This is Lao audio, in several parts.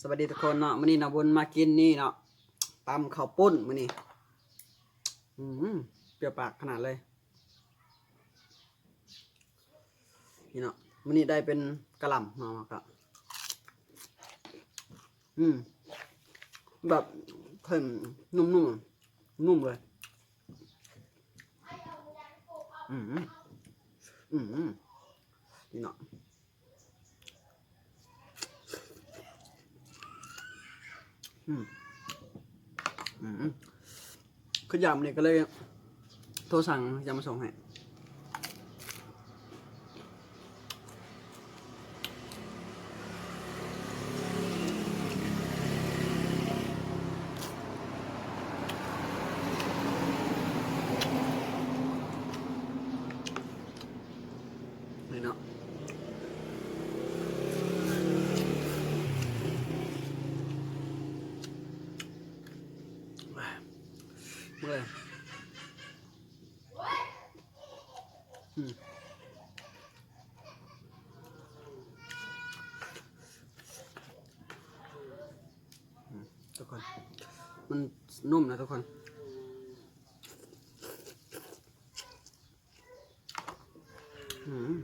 ສະບາຍດີທຸກຄົນເນາະ, ມື້ນີ້ນ້ອງບຸນມາກິນນີ້ເນາະ ຕຳເຂົ້າປຸ້ນມື້ນີ້. ອືມ ປ່ຽວປາກຂະໜາດເລີຍ. ນີ້ເນາະ ມື້ນີ້ໄດ້ເປັນກະຫຼ່ຳເນາະ ແລ້ວກໍ ອືມ ແບບເຂັ້ມ ນຸ້ມໆ ນຸ້ມເລີຍ. ອືມ ອືມ ນີ້ເນາະ. ອືມ ອືມ ຄືຢາກມື້ນີ້ກໍເລີຍໂທສັ່ງຢາກມາສົ່ງໃຫ້. ນີ້ເນາະ ເມື່ອຍ ອືມ ອືມ ທຸກຄົນ ມັນນຸ້ມນະທຸກຄົນ. ອືມ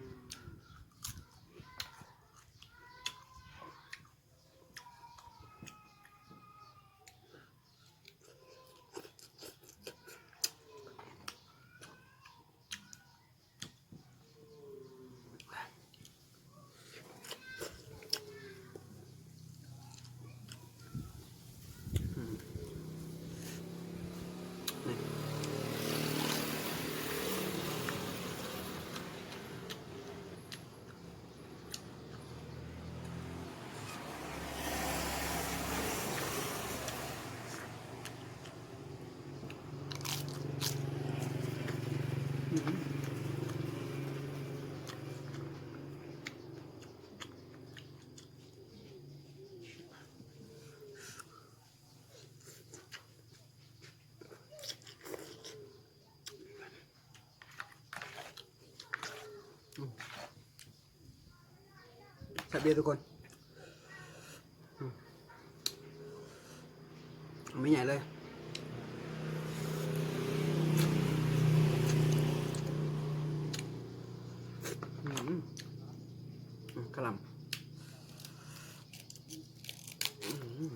ອືມ ແຊບເດີທຸກຄົນ ອືມ ເອົາໄມ້ໃຫຍ່ເລີຍ. ອືມ ອືມ ກະຫຼ່ຳ ອືມ.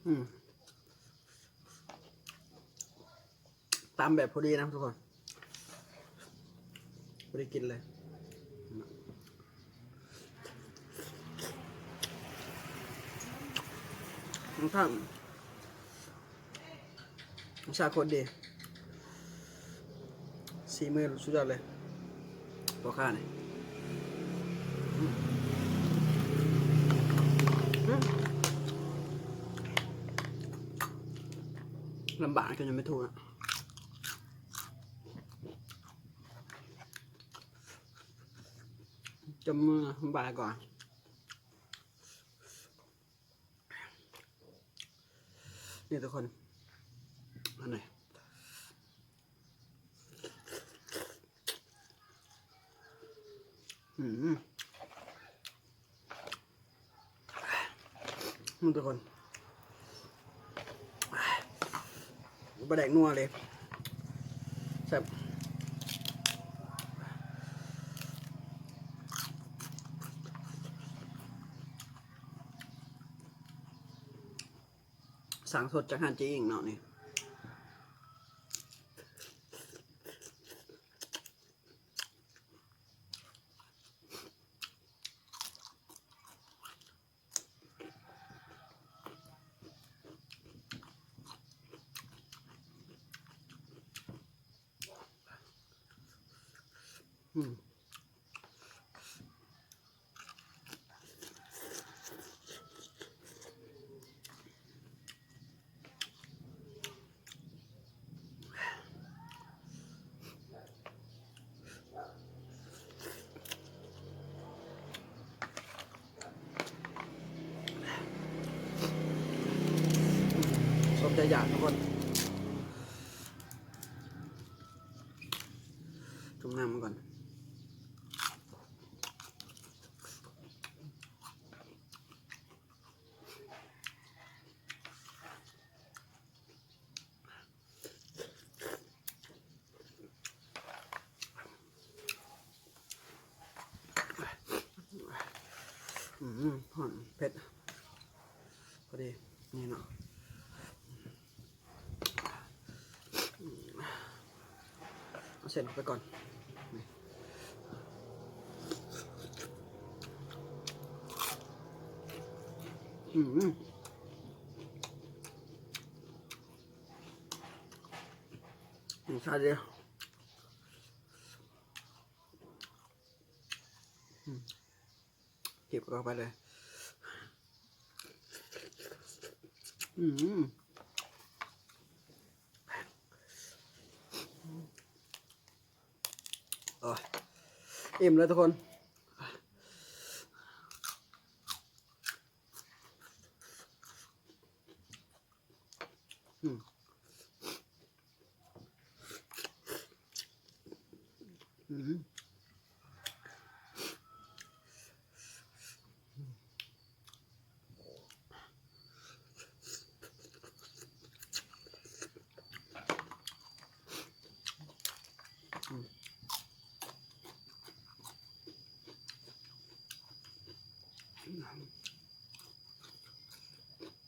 ອືມ ຕຳແບບພໍດີນະທຸກຄົນ ພໍດີກິນເລີຍ. ມັນທຳ ລົດຊາດໂຄດດີ ສີມືສຸດຍອດເລີຍ ພໍ່ຄ້ານີ້ ອືມ ອືມ ລຳບາກຈົນຍັງໄມ່ຖືກນະ ຈົນມືລຳບາກກ່ອນ. ນີ້ທຸກຄົນ ອັນນີ້ ອືມ ນີ້ທຸກຄົນ ປາແດກນົວເລີຍ ແຊບ. ສັ່ງສົດຈາກຮ້ານເຈອິ້ງເນາະນີ້. ອືມ. ອື ຈະຢາກທຸກຄົນ ຈຸ່ມນ້ຳມັນກ່ອນ. ອືມ ຮ້ອນ ເຜັດ ພໍດີ ນີ້ເນາະ. ເອົາເສັ້ນເຂົ້າໄປກ່ອນ ນີ້ ອືມ ອືມ ຊາດເດ ອືມ ເກັບເຂົ້າໄປເລີຍ ອືມ ໂອ້ຍ ອີ່ມແລ້ວທຸກຄົນ. ອືມ ອືມ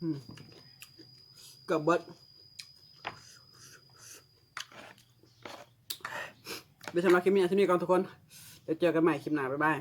ອືມ ເກືອບເບິດ ເປັນສຳລັບຄລິບນີ້ ເທົ່ານີ້ກ່ອນທຸກຄົນ ແລ້ວເຈີກັນໃໝ່ຄລິບໜ້າ ບາຍບາຍ.